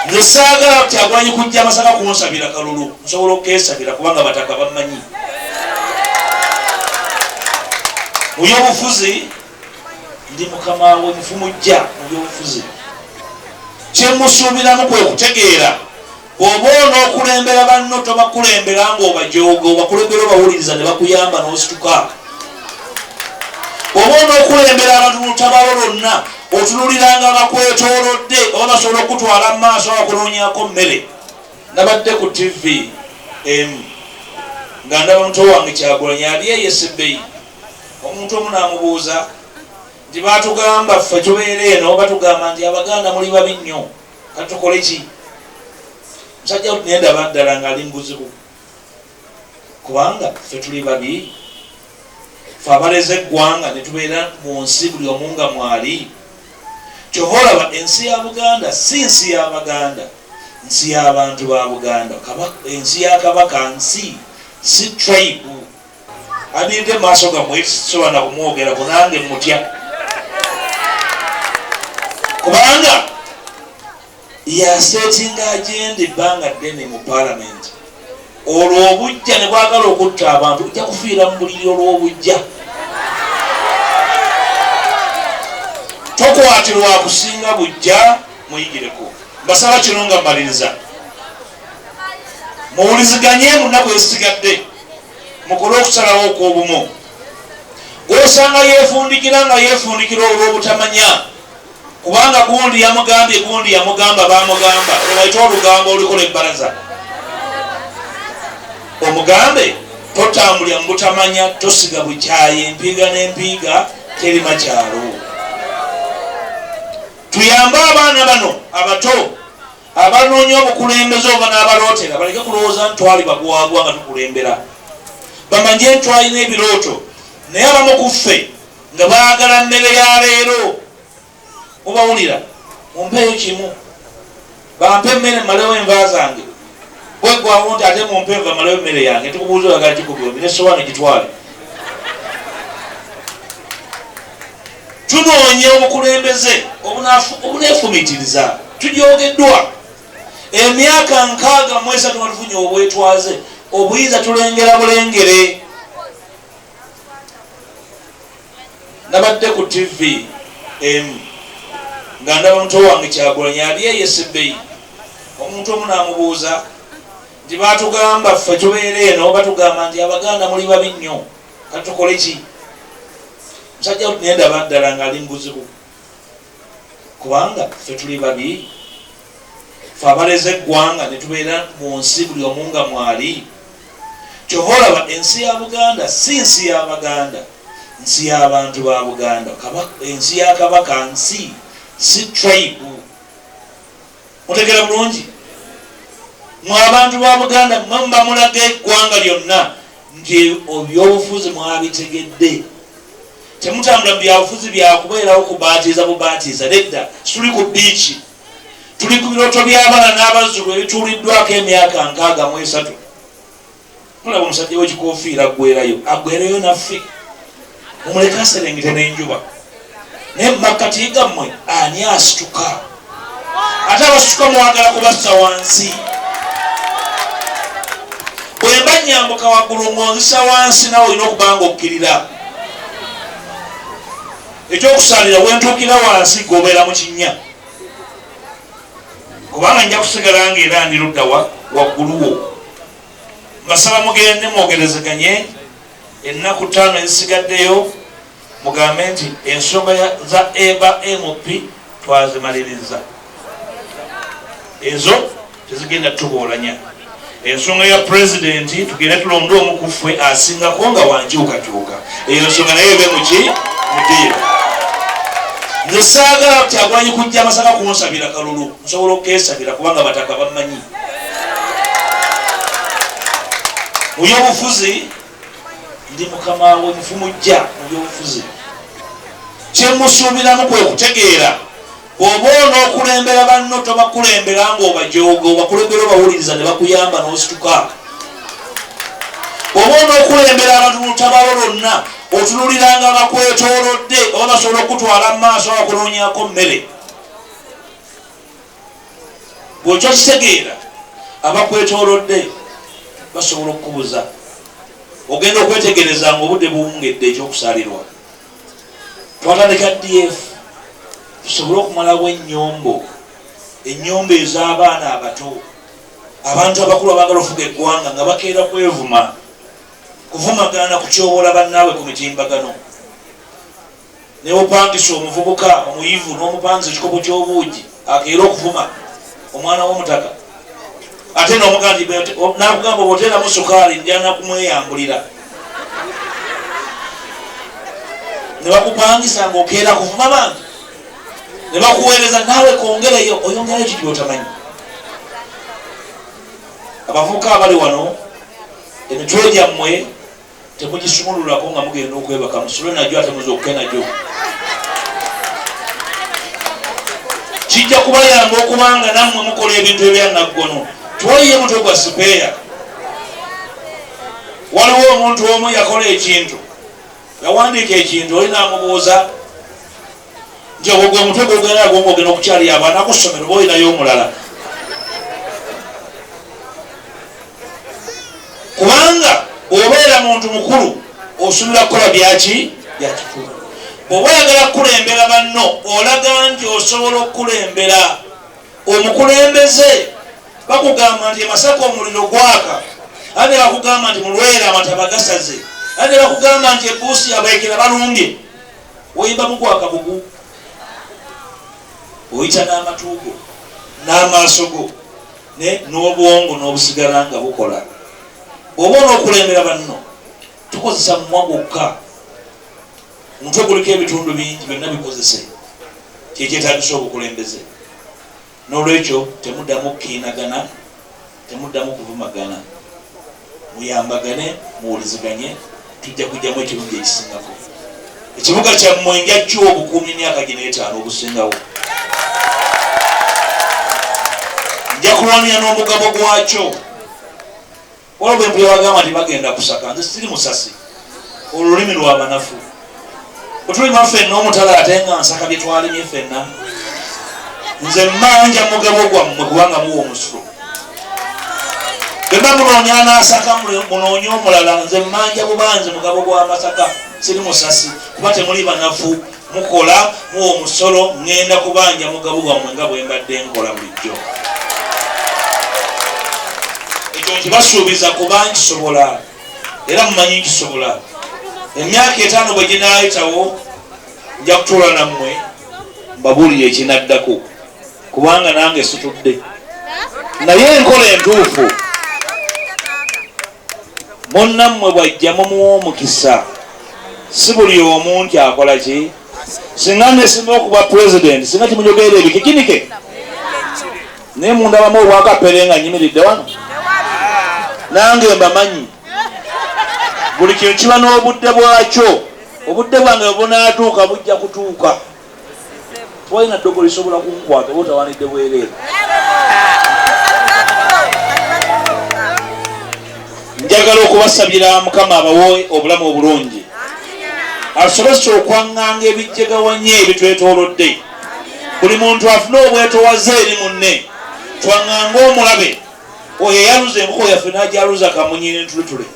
Nze saagala Kyagulanyi kujja Masaka kunsabira kalulu, nsobola okukesabira kubanga Bataka bammanyi. Mu byobufuzi ndi mukama we mufumujja mu byobufuzi. Kyemusuubiramu kwe kutegeera bw'oba onookulembera banno tobakulembera ng'obajooga, obakulembera obawuliriza ne bakuyamba n'osituka. Bw'oba onookulembera abantu mu lutabalo lwonna otunuliranga abakwetoolodde oba basobola okukutwala mu maaso abakunoonyaako mmere. Nabadde ku TV emu nga ndaba muto wange Kyagulanyi ali eyo Esebbeyi, omuntu omu n'amubuuza nti baatugamba ffe tubeera eno batugamba nti Abaganda muli babi nnyo, kati tukole ki? Musajja naye ndaba ddala ng'ali mu buzibu kubanga ffe tuli babi, ffe abaleze eggwanga ne tubeera mu nsi buli omu nga mwali. Kyova olaba ensi ya Buganda si nsi y'Abaganda, nsi y'abantu ba Buganda. Ensi ya Kabaka nsi, si tribe. Amiridde mu maaso gammwe sisobola na kumwogerako nange mutya, kubanga yasetinga agenda ebbanga ddene mu palamenti. Olwo obujja ne bwagala okutta abantu, ojja kufiira mu buliri olw'obujja. Tokwatirwa kusinga bujja, muyigireko. Mbasaba kino nga mmaliriza, muwuliziganye mu nnaku ezisigadde, mukole okusalawo okw'obumu. Gw'osanga yeefundikira nga yeefundikira olw'obutamanya, kubanga gundi yamugambye, gundi yamugamba, bamugamba. Olwaita olugambo olukola ebbalaza, omugambe totambulira mu butamanya, tosiga bukyayi, empiiga n'empiiga terima kyalo. Tuyambe abaana bano abato abanoonya obukulembeze oba n'abalootera, baleke kulowooza nti twali bagwagwa nga tukulembera, bamanye nti twalina ebirooto. Naye abamu ku ffe nga baagala mmere ya leero, mubawulira, mumpeeyo kimu, bampe emmere mmalewo enva zange, bweggwawo nti ate mumpe enva mmalewo emmere yange. Tukubuuza oyagala kikugombi n'essowaani gitwale. Tunoonya obukulembeze obuneefumiitiriza. Tujoogeddwa emyaka 63 nga tufunye obwetwaze, obuyinza tulengera bulengere. Nabadde ku TV emu nga ndaba muto wange Kyagulanyi ali eyo Esebbeyi, omuntu omu n'amubuuza nti baatugamba ffe tubeera eno batugamba nti Abaganda muli babi nnyo, kati tukole ki? Musajja naye ndaba ddala ng'ali mu buzibu, kubanga ffe tuli babi, ffe abaleze eggwanga ne tubeera mu nsi buli omu nga mwali. Kyova olaba ensi ya Buganda si nsi y'Abaganda, nsi y'abantu ba Buganda. Ensi ya Kabaka nsi, si tribe. Mutegera bulungi mwe abantu ba Buganda, mwe muba mulaga eggwanga lyonna nti ebyobufuzi mwabitegedde. Temutambula mu byabufuzi byakubeerawo kubaatiza bubaatiza, nedda. Situli ku biiki, tuli ku birooto by'abaana n'abazzukulu ebituuliddwako emyaka 63. Mulaba omusajja w'ekikofiira aggwerayo, aggwerayo naffe, mumuleke aserengete n'enjuba. Naye mu makkati gammwe ani asituka? Ate abasituka mwagala kubassa wansi. Bwe mba nnyambuka waggulu ng'onzisa wansi, nawe olina okuba nga okkirira. Ekyokusaalira wentuukira wansi gobeera mu kinnya, kubanga nja kusigala nga era ndi ludda waggulu wo. Mbasaba mugende mwogerezeganye ennaku 5 ezisigaddeyo, mugambe nti ensonga za eba MP twazimaliriza, ezo tezigenda tuboolanya. Ensonga ya pulezidenti tugende tulonde omu ku ffe asingako nga wankyukakyuka, eyo ensonga naye ebe muki mudiiro. Nze saagala Kyagulanyi kujja Masaka kunsabira kalulu, nsobola okukesabira kubanga Bataka bammanyi. Mu byobufuzi ndi mukama we mufumujja mu byobufuzi. Kyemusuubiramu kwe kutegeera bw'oba onookulembera banno tobakulembera ng'obajooga, obakulembera obawuliriza ne bakuyamba n'osituka. Bw'oba onookulembera abantu mu lutabalo lwonna otunuliranga abakwetoolodde oba basobola okukutwala mu maaso abakunoonyaako mmere. Bw'okyo kitegeera, abakwetoolodde basobola okukubuza. Ogenda okwetegereza ng'obudde buwungedde ekyokusaalirwa. Twatandika DF tusobole okumalawo ennyombo, ennyombo ez'abaana abato, abantu abakulu abaagala ofuga eggwanga nga bakeera kwevuma, kuvumagana, kutyoboola bannaabwe ku mitimbagano. Newopangisa omuvubuka omuyivu n'omupangisa ekikopo ky'obuugi akeera okuvuma omwana w'omutaka, ate n'akugamba oteeramu sukaali njana kumweyambulira. Ne bakupangisa ng'okeera kuvuma bantu, ne bakuweereza naawe kongereyo, oyongerayo kiki otamanyi. Abavubuka abali wano, emitwe gyammwe temugisumululako nga mugenda okwebaka, musule nagyo ate muzooke nagyo. Kijja kubayamba okubanga nammwe mukola ebintu ebyanaggono. Twayiye mutwe gwa sipeeya. Waliwo omuntu omu yakola ekintu, yawandiika ekintu, oli n'amubuuza nti ogwo gwe mutwe gwogenda nagwo ng'ogenda okukyalira abaana ku ssomero, oba olinayo omulala? Kubanga bw'obeera muntu mukulu osuubira kukola byaki? Byakikulu. Bw'oba oyagala kukulembera banno, olaga nti osobola okukulembera. Omukulembeze bakugamba nti e Masaka omuliro gwaka, ate ne bakugamba nti mulwera amataba gasaze, ate ne bakugamba nti ebuusi abaekera balumbye. Oyimbamu gwakabugu, oyita n'amatu go n'amaaso go n'obwongo n'obusigala nga bukola. Bw'oba onookulembera banno, tukozesa mumwa gwokka, omutwe guliko ebitundu bingi, byonna bikozese. Kyekyetagisa obukulembeze. N'olwekyo temuddamu kukiinagana, temuddamu kuvumagana, muyambagane, muwuliziganye, tujja kujjamu ekirungi ekisingako. Ekibuga kyammwe nja kiwa obukuumi emyaka gino etaano obusingawo. Nja kulwanira n'omugabo gwakyo. Waliwo bwe mpulira bagamba nti bagenda kusaka, nze siri musasi, olulimi lwa banafu. Bwe tulima ffenna omutala ate nga nsaka bye twalimye ffenna, nze mmanja mugabo gwammwe kubanga muwa omusulo. Bwe mba munoonya anaasaka, munoonye omulala, nze mmanja bubanze mugabo gwa Masaka, siri musasi kuba temuli banafu, mukola, muwa omusolo, ŋŋenda kubanja mugabo gwammwe nga bwe mbadde nkola bulijjo. Ekyo nkibasuubiza kuba nkisobola, era mumanyi nkisobola. Emyaka 5 bwe ginaayitawo nja kutuula nammwe mbabuulire ekinaddako, kubanga nange situdde. Naye enkola entuufu, munnammwe bw'ajja mumuwa omukisa, si buli omu nti akola ki. Singa nesimba okuba pulezidenti, singa timunyogerera ebikikinike, naye mundabamu obwakapere nga nyimiridde wano, nange mbamanyi. Buli kintu kiba n'obudde bwakyo. Obudde bwange bwe bunaatuuka bujja kutuuka. Tewalina ddogo lisobola kunkwata oba otawanidde bwereere. Njagala okubasabira Mukama abawe obulamu obulungi, asobose okwaŋŋanga ebijjegawanye ebitwetoolodde. Buli muntu afune obwetowaze eri munne, twaŋŋange omulabe oyo eyaluza enkoko yaffe n'agyaluza kamunye n'entuletule.